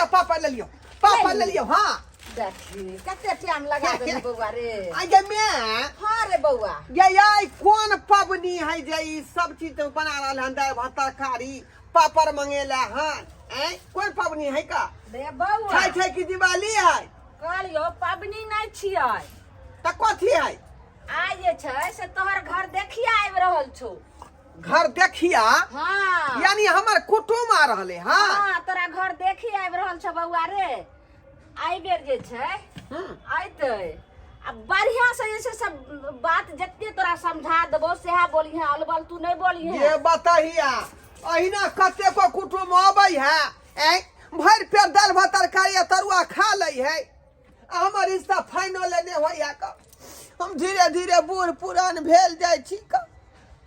पापड़ ले लियो, पापड़ ले लियो। हाँ देखी कते टाइम लगा देली बौआ रे। आ गे मैं। हाँ रे बौआ। ये ये कोन पबनी है जे ई सब चीज तो बना रहल हन, दालि भात तरकारी पापड़ मंगेला हन? ऐ कोन पबनी है का रे बौआ? छै छै कि दिवाली है? कहलियो पबनी नहीं छियै। त कथी है? आइ जे छै से तोहर घर देखिया आबि रहल छौ। घर देखिया? हाँ। यानी हमर कुटुम आ रहले? हाँ हाँ, तोरा घर देखी आबि रहल छौ बौआ रे। एहि बेर जे छै अयतै आ बढ़िया से जे छै सब बात जते तोरा समझा देबो सेहा बोलिहे, अलबल तू नहीं बोलिहे। ये बताहिया अहिना कतेको कुटुम अबै है, ऐ भरि पेट दालि भात तरकारी आ तरुआ खा लै है, आ हमर रिश्ता फाइनल नहि होइया क। हम धीरे धीरे बूढ़ पुरान भेल जाइ छी क।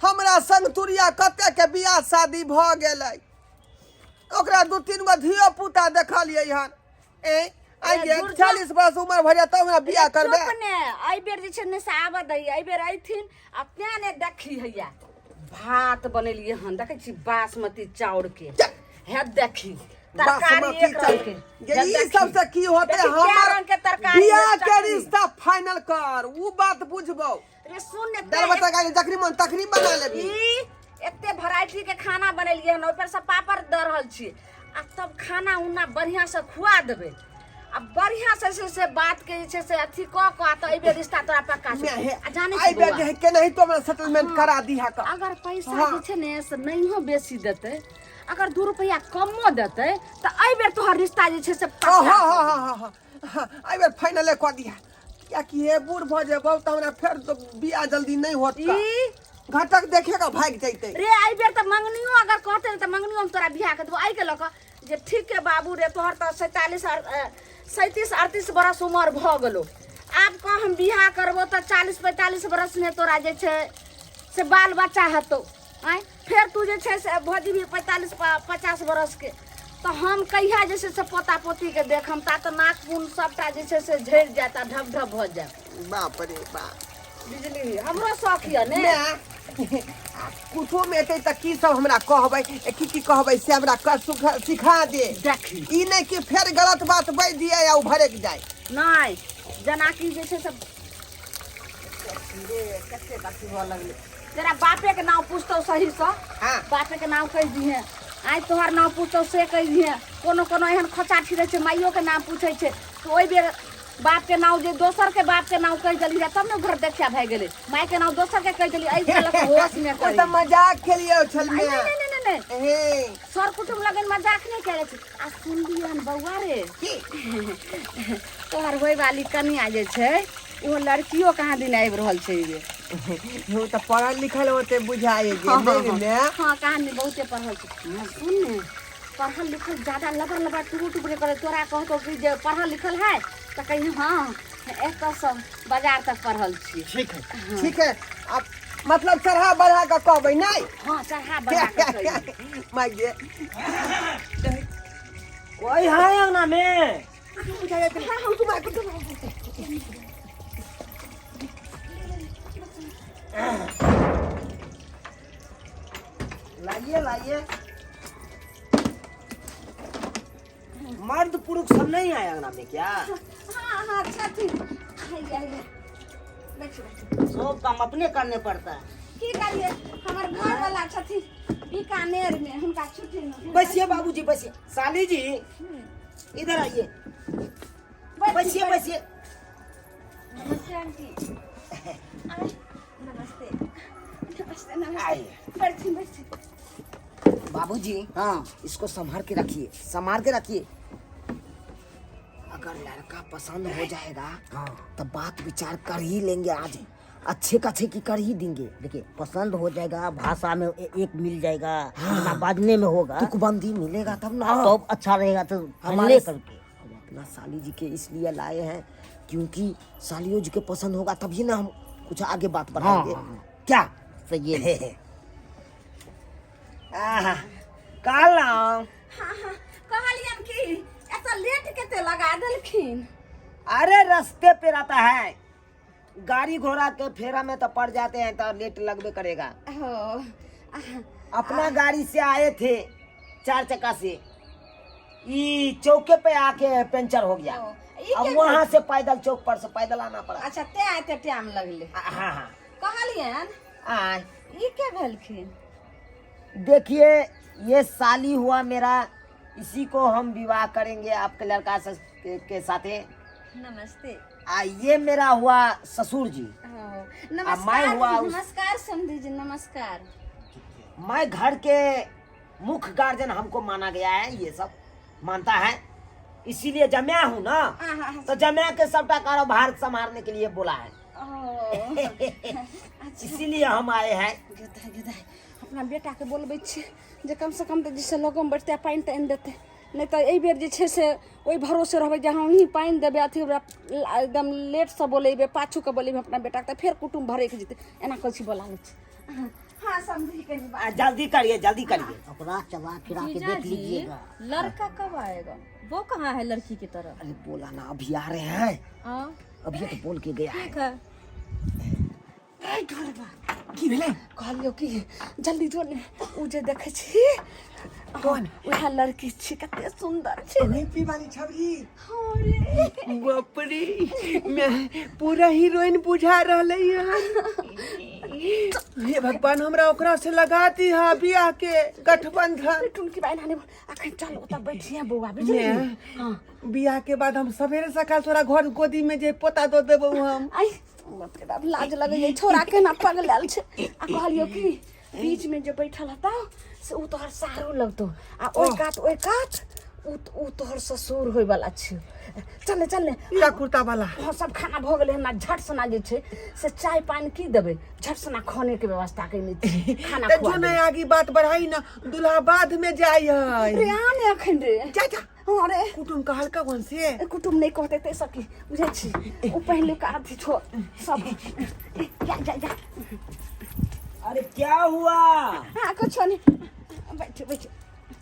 हमरा संग तुरिया कते के बियाह शादी भऽ गेलै, ओकरा दू तीन गो धियो पुता देखलियै हन। ए आइ जे 40 वर्ष उमर भऽ जायत तब हमरा बियाह करबै। चुप ने, एहि बेर जे छै ने से आबऽ दही, एहि बेर अयथिन आ तें ने देखी हैया भात बनेलियै हन, देखै छी बासमती चाउर के हे देखी तरकारी बासमती एक रंग के। चाउर। हे ई देखी। सब से की होते? देखी, कै हमर रंग के तरकारी बियाह के चटनी। रिश्ता फाइनल कर, उ बात बुझबौ। रे सुन ने, दालि भात तरकारी जखनी मन तखनी बना लेबी। ई एते वेराइटी के खाना बनेलियै हन, ओहि पर से पापड़ दऽ रहल छी आ तब खाना उना बढ़िया से खुआ देबै आ बढ़िया से से, से बात के जे छै से अथी कऽ कऽ आ तऽ एहि बेर रिश्ता तोरा पक्का छौ। आ जानै आई छी बेर बौआ, जे है केनाहितो हमरा सेटलमेंट करा दिहा क। अगर पैसा हाँ। जे छै ने से नहियो बेसी देतै, अगर 2 रुपया कमो देतै तऽ एहि बेर तोहर रिश्ता जे छै से पक्का हाँ हाँ कऽ हाँ हाँ हाँ हाँ, एहि बेर फाइनले कऽ दिहा, कियाकि हे बूढ़ भऽ जेबौ तऽ हमरा फेर तो बियाह जल्दी नहीं होत का। ई घटक देखेगा भागि जैतै रे। एहि बेर तऽ मंगनियो अगर कहतै ने तऽ मंगनियो हम तोरा बियाह कऽ देबौ। एहि के लऽ कऽ जे ठीक है बाबू रे, तोहर तऽ 47 37 38 बरस उमर भऽ गेलो, आब कह हम बियाह करबो तऽ 40 45 बरस में तोरा जे छै से बाल बच्चा हेतौ, आँय फेर तू जे छै से भऽ जेबही 45 50 बरस के, तऽ हम कहिया जे छै से पोता पोती के देखम? ता तऽ नाक पुन सबटा जे छै से झड़ि जायत आ ढब ढब भऽ जायत। बाप रे बाप। बुझली, हमरो शौक यऽ ने। माय, कुटुम एतै तऽ की सब हमरा कहबै, की की कहबै से हमरा सिखा दे। देखी। ई नहि कि फेर गलत बात बाजि दिए आ ओ भड़कि जाय। नहि, जेनाकि जे छै से रे कते अथी भऽ लगलै, तेरा बापे के नाम पूछतौ सही से। हाँ। बापे के नाम कहि दिहे, आइ तोहर नाम पूछतौ से कहि दिहे। कोनो कोनो एहन खोचाठी रहै छै, माइयो के नाम पूछै छै, तऽ ओहि बेर बाप के नाम जे दोसर के बाप के नाम कहि देली तब ने घर देखिया भए गेलै, माय के नाम दोसर के कहि देली, एहि के लऽ कऽ होश नहि ओ करी। तऽ मजाक खेलियो छल। नहीं, नहीं, नहीं, नहीं, नहीं। हे सर कुटुम्ब लगन मजाक नहीं करे छी। आ सुनलियै हन बौआ रे, की तोहर होय वाली कनिया जे छै ओहो लड़कियो कहाँ दिन आबि रहल छै ये। ओ तऽ पढ़ल लिखल होते बुझाइ जे हाँ, नहि रे माय? हाँ, कहाँ दिन बहुते पढ़ल छै। आ सुन ने, पढ़ल लिखल ज्यादा लबर लबर टुरु टुबरे करे, तोरा कहतो कि जे पढ़ल लिखल है तऽ कही हाँ एतऽसँ बाजार तक पढ़ल छी। ठीक है, ठीक है, अब मतलब चढ़ा बढ़ा कऽ कहबै नहि? हाँ, चढ़ा बढ़ा कऽ कहियै। माय गे। कोई है अंगना में? लाइए लाइए, मर्द पुरुष सब नहीं आए अंगना में क्या? हाँ हाँ, छथिन, आइए आइए, बैठू बैठू। सब काम अपने करने पड़ता है। की करिए, हमर घर वाला छथिन बीकानेर में, हुनका छुट्टी में। बैसिए बाबूजी, बैसिए। साली जी इधर आइए, बैसिए बैसिए। नमस्ते आंटी। आय, नमस्ते नमस्ते नमस्ते। आइए। बैठिए बैठिए। बाबूजी। हाँ। इसको संभाल के रखिए, संभाल के रखिए। अगर लड़का पसंद हो जाएगा हाँ। तो बात विचार कर ही लेंगे, आज अच्छे कच्छे की कर ही देंगे। देखिए, पसंद हो जाएगा, भाषा में एक मिल जाएगा। हाँ। ना बाजने में होगा, तुकबंदी मिलेगा तब ना। तो अच्छा रहेगा, तो हमारे हमारे करके हम अपना साली जी के इसलिए लाए हैं क्योंकि सालियों जी के पसंद होगा तभी ना हम कुछ आगे बात बढ़ाएंगे। हाँ, हाँ। क्या सही है। आहा, कहलहुँ। हाँ हाँ, कहलियन कि एतऽ लेट कते लगा देलखिन? अरे रास्ते पे रहता है, गाड़ी घोड़ा के फेरा में तो पड़ जाते हैं तो लेट लगबे करेगा। हो। अपना गाड़ी से आए थे, चार चक्का से। ई चौके पे आके पंचर हो गया। ओ, ई अब के वहाँ से पैदल चौक पर से पैदल आना पड़ा। अच्छा, तें एते टाइम लगले। हाँ हाँ। कहलियन आ ई के भेलखिन? देखिए, ये साली हुआ मेरा, इसी को हम विवाह करेंगे आपके लड़का के साथे। नमस्ते। आ ये मेरा हुआ ससुर जी। ओ, मैं हुआ नमस्कार नमस्कार समधी जी, नमस्कार। मैं घर के मुख्य गार्जियन हमको माना गया है, ये सब मानता है, इसीलिए जम्या हूँ ना, हाँ, हाँ। तो जम्या के सबटा कारोबार संभालने के लिए बोला है। ओ, इसीलिए हम आए हैं। गेदाइ गेदाइ, अपना बेटाके बोलबै छियै जे कमसँ कम तऽ जैसे लगोमे बैठतै आ पानि तानि देतै, नहि तऽ एहि बेर जे छै से ओहि भरोसे रहबै जे हमही पानि देबै, अथी ओकरा एकदम लेटसँ बोलेबै, पाछूके बोलेबै अपना बेटाके, तऽ फेर कुटुम्ब भरकि जेतै। एना कहै छी, बोला लै छी। हाँ समझी, कनी बात। जल्दी करिए, जल्दी करिए। ओकरा चला फिरा के जीजा देख जी, लीजिएगा। लड़का कब आएगा? वो कहाँ है लड़की की तरफ? अरे बोला ना, अभी आ रहे हैं। हाँ। अभी तो बोल के गया है। ठीक है। की भेलै? कहलियौ कि जल्दी जो ने, ओ जे देखै छी। कौन? उएह लड़की छी, कते सुन्दर छै। नहीं पी वाली छबरी? हाँ रे। बाप रे, मैं पूरा हीरोइन बुझा रहलै हन। हे भगवान, हमरा ओकरा से लगा दी हा बियाह के गठबंधन। टुनकी बाई नानी, अखन चल ओतऽ बैठिए बौआ, बुझली? मैं बियाह के बाद हम सवेरे सकाल तोरा घर गोदी में जे पोता दो देबौ हम। आई बाप रे बाप, लाज लगैए, छोरा केना पगलायल छै। आ कहलियौ कि बीच में जे बैठल हतौ से उ तोहर सारो लगतौ, आ ओहि कात ओहि कात उ तोहर ससुर होय वाला छै। चल चल ने। पीला कुर्ता वाला? हाँ, सब खाना भऽ गेलै। हमरा झट सना जे छै से चाय पानि की देबै, झट सना खाने के व्यवस्था केने छी, खाना तऽ खुआ जो देबै। नहीं आगे बात बढ़ाई ना, दूल्हा बाद में जाय है। रे आ ने अखन रे। जा जा। हाँ रे। कुटुम कहलका कौन से? कुटुम नहि कहते तै सकी बुझै छी, ओ पहिलुका अथी छो सब। जा जा जा। अरे क्या हुआ? हाँ, कुछो नहीं, बैठो बैठो।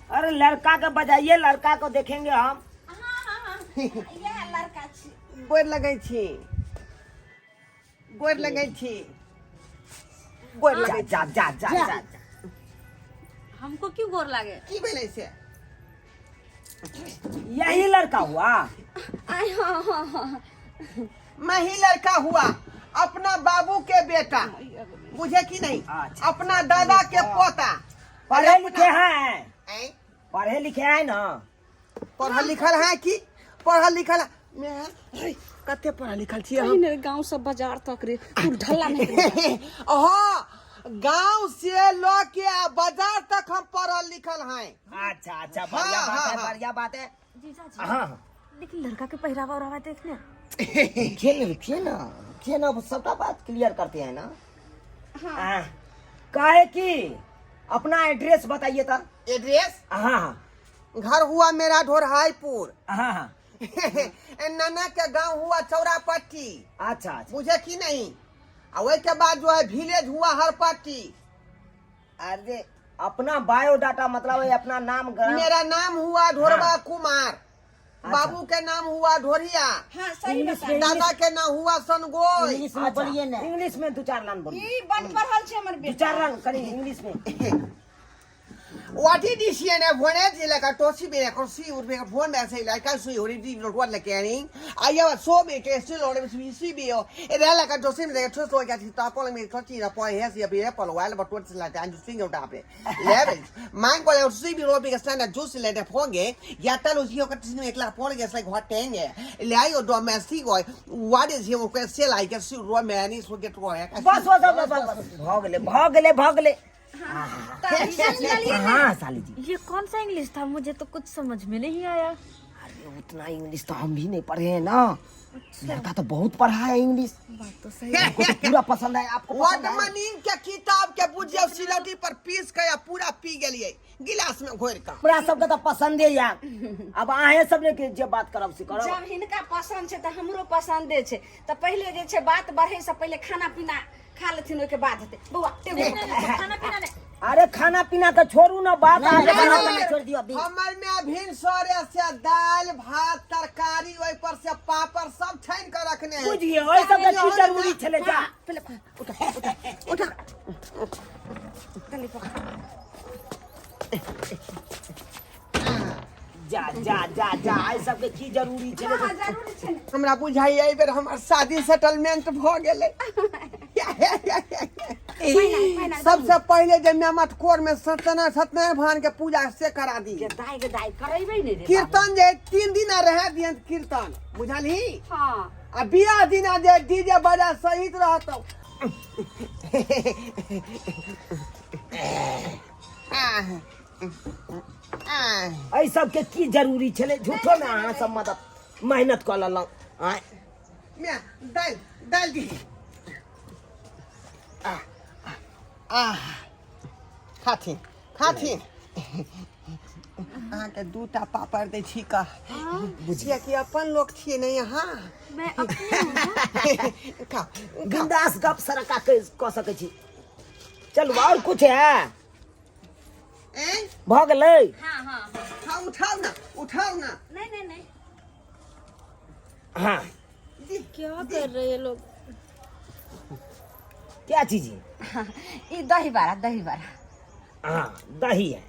अरे लड़का के बजाइए, लड़का को देखेंगे हम। इएह लड़का छी। गोर लगै छी, गोर लगै छी, गोर जा लगै। जा जा जा जा जा। हमको क्यों गोर लागे? की भेलै से? यही लड़का हुआ? आय हाँ हाँ हाँ। मैं ही लड़का हुआ, अपना बाबू के बेटा, बुझे कि नहीं? अच्छा। अपना दादा के पोता। पढ़े लिखे हैं? ऐं? पढ़े लिखे हैं ना? पढ़ल लिखल है कि पढ़ल लिखल है? मैं अरे, कते पढ़ल लिखल छियै हम? कहीं गाँव सब बाजार तक रे, तू ढल्ला नहीं। हाँ, गांव से ल के आ बाजार तक हम पढ़ल लिखल हैं। अच्छा अच्छा, बढ़िया हाँ, बात हाँ, है। हाँ। बढ़िया बात है। जीजा जी। हाँ हाँ। लेकिन लड़का के पहरावा उहरावा देखने। रुकिए ना, रुकिए ना, रुकिए ना, अब सबका बात क्लियर करते हैं ना। हाँ। काहे कि अपना एड्रेस बताइए था। एड्रेस? हाँ हाँ। घर हुआ मेरा ढोरहाईपुर। हाँ हाँ। नाना के गांव हुआ चौरापट्टी। अच्छा अच्छा। बुझे कि नहीं? आ वही के बाद जो है विलेज हुआ हरपट्टी। अरे अपना बायोडाटा, मतलब है अपना नाम, ग्राम। मेरा नाम हुआ ढोरवा हाँ। कुमार, बाबू के नाम हुआ ढोरिया। हाँ, सही इंग्लिश बता। में। दादा के नाम हुआ सनगोई। इंग्लिश में बोलिए ना। इंग्लिश में दो चार लाइन बोलिए। ई बड पढ़ल छै हमर दो बेटा। चार लाइन करिए इंग्लिश में। What is this here? Phone है लगा टोसी मेरे को सी और मेरे फोन में ऐसे लड़का सुई और दी रोड लगे नहीं आया सो में के सी लोड में सी भी हो ए लगा टोसी में ठोस हो गया था पॉल में टोसी ना पॉल है सी अभी है पॉल वाले बट टोसी लगा जो सिंग उठा पे लेवल मांग को सी भी रोड के स्टैंड जूस ले दे फोन के या तल उसी को किसी ने एकला फोन के लाइक what टेंगे ले आयो दो में सी गो what is here को से लाइक सी रोड में नहीं सो गेट रो है। बस बस बस बस बस, भऽ गेलै, भऽ गेलै, भऽ गेलै। हाँ साली जी। ये कौन सा इंग्लिश था? मुझे तो कुछ समझ में नहीं आया। अरे उतना इंग्लिश तो हम भी नहीं पढ़े हैं ना। लड़का तो बहुत पढ़ा है इंग्लिश। बात तो सही। हमको तो पूरा पसंद है। आपको what पसंद है? मनिंग के किताब के बुझियौ सिलौटी पर पीस के आ पूरा पी गेलियै गिलास में घोरि कऽ। हमरा सबके तो पसंद है यार। अब अहें सब ने के जे बात करब से करब। जब हिनका पसंद छै तऽ हमरो पसंदे छै, तऽ पहिले जे छै बात बढ़े से पहिले खाना पीना खा लेथिन, ओहिके बाद हेतै। बौआ, टेबुल पर। खाना पीना नहीं। अरे खाना पीना तो छोड़ू ना, बात आगे खाना बढ़ाओ। पीना छोड़ दियो अभी। हमर में भिन सरे से दालि भात तरकारी ओहि पर से पापड़ सब छानि कऽ रखने है। बुझिए ओहि सबके की जरूरी छलै, जा। पहिले उठा उठा उठा, तले पकड़। जा जा जा जा जा, एहि सबके की जरूरी छै? हाँ, जरूरी छै ने। हमरा बुझाइए एहि बेर हमर शादी सेटलमेंट भऽ गेलै। सबसे पहिले जे मेमटकोर में सत्यनारायण सत्यनारायण भगवान के पूजा से करा दी। गे दाइ, गे दाइ, करेबै ने रे। कीर्तन जे 3 दिन रह दियन कीर्तन, बुझलही? हाँ। आ बियाह दिना जे डीजे बजा सहित रहतौ। एहि सबके की जरूरी छलै? झूठो ने अहाँ सब मदद मेहनत कऽ लेलहुँ। आँय। म्या, दालि दालि दिही। आ आ खाथिन खाथिन। अहाँके दूटा पापड़ दै छी का, बुझिया कि अपन लोक छियै ने यहाँ। मैं अपनी हूँ ना। खाओ खाओ। बिंदास गप सरका कऽ सकै छी। चलू, आओर कुछ है? एँ? भऽ गेलै। हाँ हाँ हाँ। हाँ, उठाओ ना, उठाओ ना। नहीं नहीं नहीं। हाँ। क्या कर रहे हैं लोग? क्या चीज है? ई दही बड़ा, दही बड़ा। हाँ, दही है।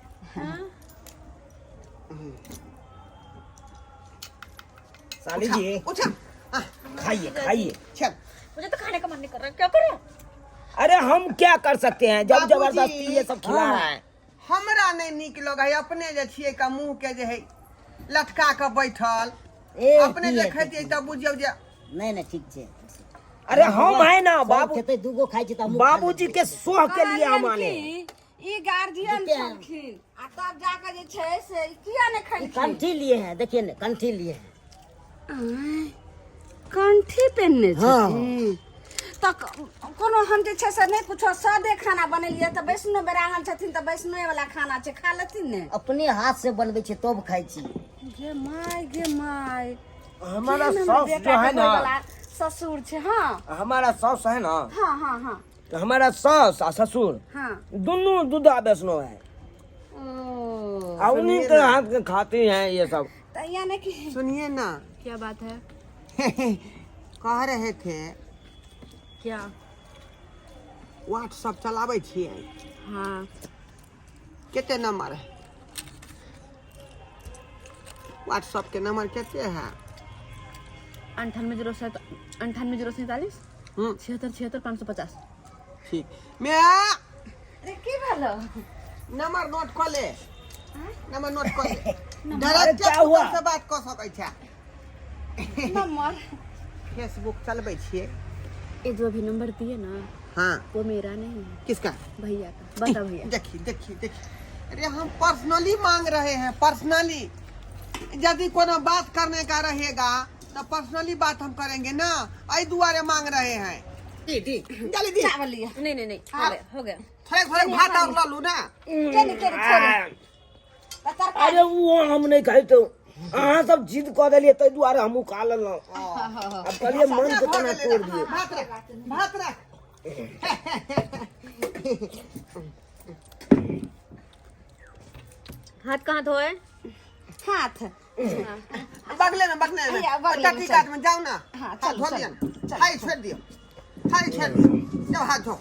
साली जी। उठा। खाइए खाइए। चल। मुझे तो खाने का मन नहीं कर रहा, क्या करूं? अरे हम क्या कर सकते हैं जब बाबूजी। जबरदस्ती ये सब खिला रहा है। हमरा नहि नीक लगै है, अपने जे छियै का मुँह के जे है लटका कऽ बैठल। ए, अपने की जे हेतै? खैतियै तऽ बुझियौ जे नहि नहि, ठीक छै। अरे हम है ना सब बाबू खेतै, दूगो खाइ छै तऽ हमहूँ खा बाबूजी लेबै। के सोह के लिए हम कहलियनि आने हैं। कि ई गार्जियन जीते हैं। छलखिन आ तब जाके जे छै से ई किया नहि ई खेलखिन? कंठी लिए हैं, देखिए ने, कंठी लिए हैं। आँय, कंठी पहिनने छथिन तऽ कोनो हम जे छै से नहि कुछो सादे खाना बनेलियै तऽ वैष्णो बेरागन छथिन तऽ वैष्णोए वाला खाना छै, खा लेथिन ने। अपने हाथ से बनबै छै तब खाइ छी। गे my, गे माय। हमारा केहन हमर सास बेटा जो है के ना होइवला ससुर छै। हाँ। हमारा सास है ना। हाँ हाँ हाँ। तो हमारा सास आ ससुर हाँ दोनों दूधा वैष्णव है। ओ। आ उन्हीं के हाथ के खाते हैं ये सब। तऽ यानी कि सुनिए ना। क्या बात है? कह रहे थे। क्या? व्हाट्सअप चलाबै छियै? हाँ। कते नंबर है व्हाट्सअप के? नंबर कते है? 98 07 98 047 76 76 550। ठीक मैं अरे की भेलो? नंबर नोट कऽ ले, नंबर नोट कऽ ले। अरे डायरेक्ट क्या हुआ? से बात कऽ सकै छै। नंबर? फेसबुक चलबै छियै? ये जो अभी नंबर दिए ना, वो मेरा नहीं है। किसका? भैया का। बता भैया। देखिए देखिए देखिए, अरे हम पर्सनली मांग रहे हैं, पर्सनली। यदि कोनो बात करने का रहेगा तो पर्सनली बात हम करेंगे ना, एहि दुआरे मांग रहे हैं। दी दी, जल्दी दी। चावल लिया। नहीं नहीं नहीं, हो गया हो गया। थोड़े थोड़े भात और लऽ लू ना। केने केने थोड़े तऽ तरकारी। अरे वो हम नहीं खाते, तो अहाँ सब जिद कऽ देलियै, ताहि दुआरे हमहूँ खा लेलहुँ। आब कहलियै मन के केना तोड़ दियै। भात रख, भात रख। हाथ कहाँ धोए? हाथ बगले में, बगले में। हैया, बगले में। टट्टी चल। काट में जाओ ना। हाँ, हाथ चल, धो चल, लिया। चल। थाली छोड़ दियो, थाली छोड़ दियो, जाओ हाथ धो।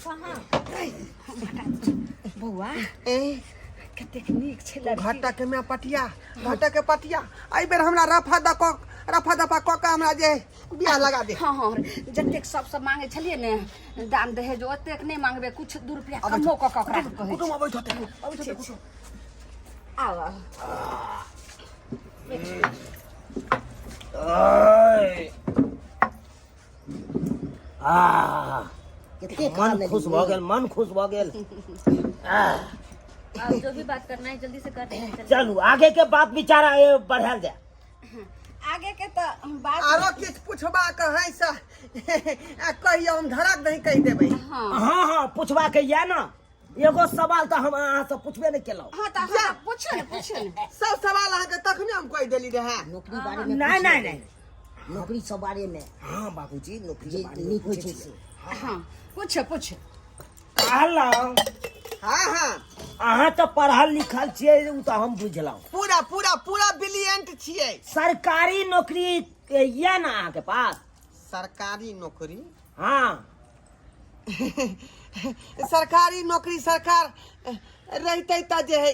कहाँ? बौआ। ए। कतेक नीक छै लड़की। घाटा के में पटिया, घाटा के पटिया। एहि बेर हमरा रफा दऽ कऽ, रफा दफा कऽ के हमरा जे बियाह लगा दे। हाँ हाँ, जतेक सब सब मांगे छलियै ने दान दहेज, ओतेक नहि मांगबै, कुछ 2 रुपया कमो कऽ कऽ ओकरा कहै कुटुम अबैत होतै, अबैत होतै कुटुम। आउ आउ। आय। आह, कते खा मन लेली? खुश भऽ गेल, मन खुश भऽ गेल। आह, अब जो भी बात करना है जल्दी से कर चलिए। चलू, आगे के बात विचार आगे बढ़ायल जाय। आगे के तऽ बात आरो किछु पुछबाक है से आ कहियो, हम धड़क दही कहि देबै। हाँ। हाँ हाँ, पूछबा के या ना, एगो सवाल तऽ हम अहाँ से पूछबे नहीं केलहुँ। हाँ तऽ हाँ, पूछो ने, पूछो ने। सब सवाल अहाँके तखने हम कहि देली रहए। नौकरी बारे में नहीं पूछ नहीं लेबै। नहीं। नौकरी सब बारे में। हाँ बाबूजी, नौकरी जे के बारे में नीक होइ पूछै छै छियै। से। हाँ, पूछो पूछो। कहलहुँ, हाँ हाँ। अहाँ तऽ पढ़ल लिखल छियै, ओ तऽ हम बुझलहुँ। पूरा पूरा पूरा ब्रिलियंट छियै। सरकारी नौकरी यऽ ना अहाँके पास? सरकारी नौकरी? हाँ। सरकारी नौकरी सरकार रहितै तऽ जे है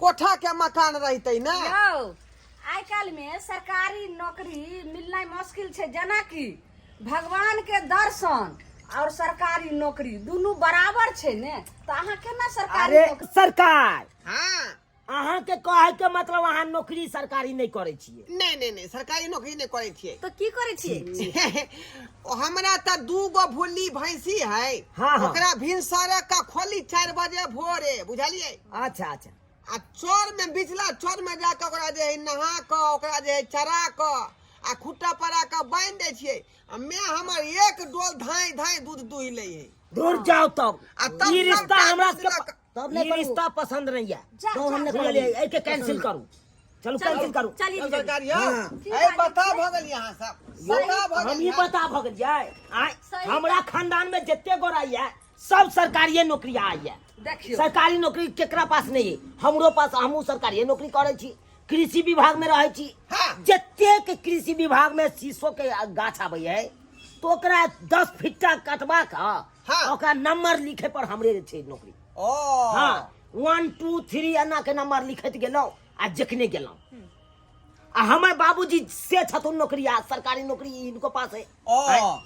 कोठा के मकान रहितै ने। यौ, आइ काल्हि में सरकारी नौकरी मिलनाइ मुश्किल छै, जेनाकि भगवान के दर्शन और सरकारी नौकरी दुनू बराबर छै ने, तऽ अहाँ केना सरकारी अरे नौकरी। सरकार, हाँ, अहाँके कहै के मतलब अहाँ नौकरी सरकारी नहि करै छियै? नहि नहि नहि, सरकारी नौकरी नहि करै छियै। तऽ की करै छियै? ओ हमरा तऽ 2 गो भुल्ली भैंसी है। हाँ, हाँ। ओकरा भिनसरे का खोली 4 बजे भोरे, बुझलियै? अच्छा अच्छा। आ चौर में, बिचला चौर में जाके ओकरा जे है नहा कऽ, ओकरा जे है चरा कऽ आ खुट्टा परा कऽ बान्हि दै छियै, आ मैं हमर एक डोल धाँइ धाँइ दूध दुहि लै है। दूर जाओ तब। आ तब ई रिश्ता सबटा हमरा दूध सबके लऽ कऽ- तब नहि ई करू। रिश्ता पसंद नहीं है। जा, तो हम जा। नहि बुझलियै? करब। एहिके कैंसिल करू, चलू कैंसिल करू। चलिए चल जीजाजी। सरकार यौ, हाँ। ए बता भऽ गेल यहाँ सब, बता भऽ हम गेल ई यहाँ। बता भऽ गेलियै आँय? सही। हमरा खानदान में जते गोरा ये सब सरकारिये नौकरी आइ ये। देखियौ, सरकारी नौकरी केकरा पास नहीं है? हमरो पास, हमहूँ सरकारिये नौकरी करै छी, कृषि विभाग में रहै छी। हाँ। जतेक कृषि विभाग में शीशो के गाछ आबै है तो ओकरा 10 फीटा कटवा कऽ हाँ। ओकरा नंबर लिखे पर हमरे छै नौकरी। ओ। हाँ, 1 2 3 एना के नंबर लिखैत गेलहुँ आ जखने गेलहुँ, आ हमर बाबूजी से छथुन नौकरी, आ सरकारी नौकरी हिनको पास है। ओ।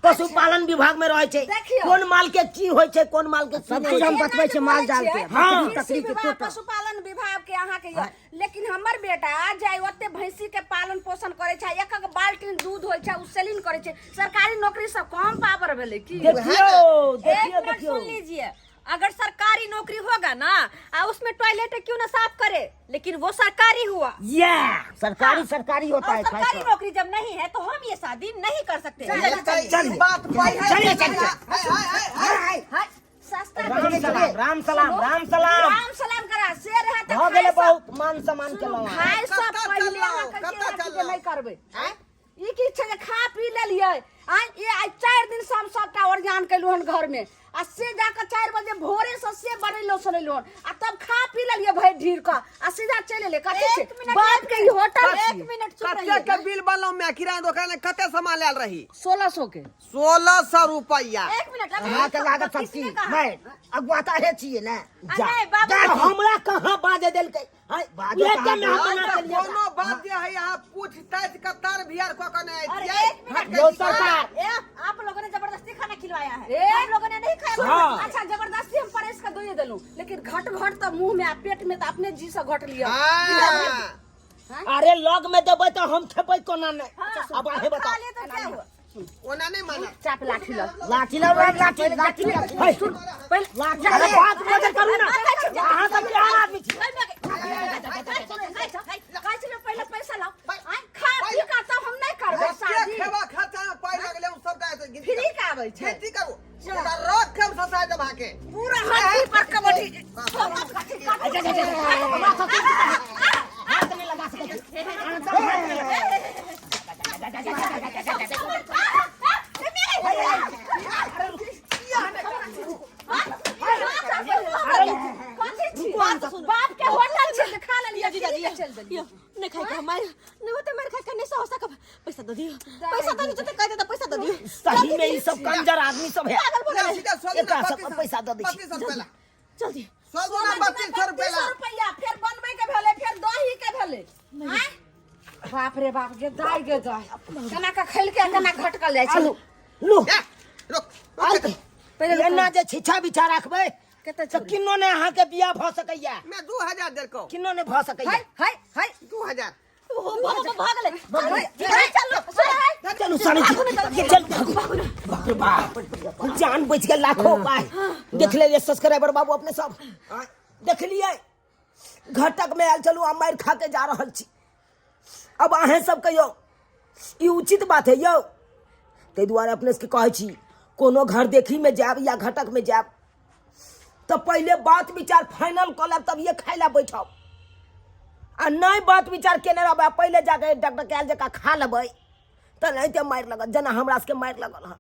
पशुपालन विभाग में रहै छै। देखियौ। कोन माल के की होइ छै, कोन माल के की सब नहि चीज होइ हम छै। बतबै छियै माल जाल के। हाँ। बकरी कृषि तकरी के विभाग टोटल। पशुपालन विभाग के अहाँके यऽ, लेकिन हमर बेटा जे ओते भैंसी के पालन पोषण करे छै, एक एक बाल्टीन दूध होइ छै, उ सेलिंग करे छै, सरकारी नौकरी से कम पावर भेलै की? देखियौ एक देखियौ मिनट देखियौ, सुन लीजिए, अगर सरकारी नौकरी होगा ना आ उसमें टॉयलेट क्यों ना साफ करे, लेकिन वो सरकारी हुआ। या सरकारी सरकारी होता और है सरकारी फैसला। नौकरी जब नहीं है तो हम ये शादी नहीं कर सकते। चल, चलिए। बात पाई है। चलिए, चलिए। हाय, हाय, हाय, हाय। हाय, सस्ता राम भेलै। सलाम, राम सलाम, राम सलाम। राम सलाम करा से रहे तऽ भऽ गेलै खाय सब- बहुत मान सम्मान सुनू, केलहुँ अहाँ। खाय सब कतऽ पहिले चललहुँ? अहाँ कहै छियै कतऽ कि जे चललहुँ? नहि करबै। आँय? ई की छै जे खा पी लेलियै? आँय, ई आइ 4 दिन से हम सबटा ओरियान केलहुँ हन घर में, आ से जाके 4 बजे भोरे से से बनेलहुँ सोनेलहुँ हन, आ तब खा पी लेलियै भरि ढीर कऽ आ सीधा चलि एलियै। कथी छै? एक मिनट, बाप एक के ई होटल। एक मिनट चुप कते रहिए। के बिल बनलहुँ मैं? किराना दुकान में कते सामान लायल रही? 1600 के। 1600 रुपया। एक मिनट, अभी अहाँके लागत सब किसने चीज कहा? नहि अगुआता हे छियै ने। आ, जा। नहीं बाबू, जा, हमरा कहाँ बाजे देलकै? हाय, बाजो उएह कहाँ के में हम देलकै? मना केलियै। कोनो बात जे है यहाँ पूछताछ के तार बिहार कऽ के नहि अरे अयतियै। एक मिनट। यौ सरकार, ए, आप लोगों ने जबरदस्ती खाना खिलवाया है, ए? हम लोगों ने नहीं खाया। हाँ। अच्छा, जबरदस्ती हम परेश के दोये देलहुँ, लेकिन घट घट तऽ मुंह में आ पेट में तऽ अपने जी से घट लिअ। हाँ। अरे लग में देबै तऽ हम खेबै कोना नहि? हाँ, अब अहें खा बताउ। लिए तो क्या हुआ? ओना नहि मानब। चाप लाठी लग। लाठी लाउ, लाठी लाठी लाठी। है, पहिले लाठी अरे लाउ। बात बदल करू ना, अहाँ सब केहन आदमी छी? कहै छी ने, पहिले पैसा लाउ। आँय, खा पी कऽ तब हम नहि करबै जते शादी। खेबा खर्चा में पाइ लगलै ओ सबटा एतऽ गिनती फ्री करू। के आबै छै। गिनती करू, ओकरा रख के हम ससारि देब अहाँके। पूरा हाथी पर कबड्डी। हाथ नहि लगा सकै छी। अहाँ सब हाथ नहि लगा। बाप के होटल छै तऽ खा लेलियै, जीजाजी, फ्री के चलि देलियै। यो, नहीं खाई के हमारे नहीं होते, मार खाई के नहीं सह सकब। पैसा दे दियो, पैसा दे दियो, कह देता पैसा दे दियो। सही में ई सब कंजर आदमी सब है। ले, सीधा सौ एकरा दुना सबके पैसा दऽ दै छी। 3200 रुपया ला। जल्दी। 100 दुना 3200 रुपया ला। 3200 रुपैआ, फेर बनबै के भेलै, फेर दही के भेलै। आँय? बाप रे बाप, गे दाइ गे दाइ, केना के खैलकै, केना घटकल जाइ छै। आलू लू। ए, रुक रुक। पहिले एना जे छिछा बिछा राखबै कते तऽ छोड़ी? किन्नो नहि अहाँके बियाह भऽ सकैया। मैं 2000 देलकौ। किन्नो नहि भऽ सकैया। हाय हाय हाय। 2000। भाग ले, चलो। चलू सानी जी, चलू, भागू। बाप रे बाप, जान बचि गेल, लाखों पाय। देख लेलियै सब्सक्राइबर बाबू, अपने सब देखलियै, घटक में आयल चलू आ मारि खा के जा रहल छी। अब अहें सब कहियौ, ई उचित बात है यौ? ताहि दुआरे अपने सबके कहै छी, कोनो घर देखी में जायब या घटक में जायब तऽ पहिले बात विचार फाइनल कऽ लेब, तब ये खाय लए बैठब। आ नहि बात विचार केने रहबै आ पहिले जाके डॉक्टर कयल जकाँ खा लेबै तऽ एनाहिते मारि लगत, जेना हमरा सबके मारि लगल हँ।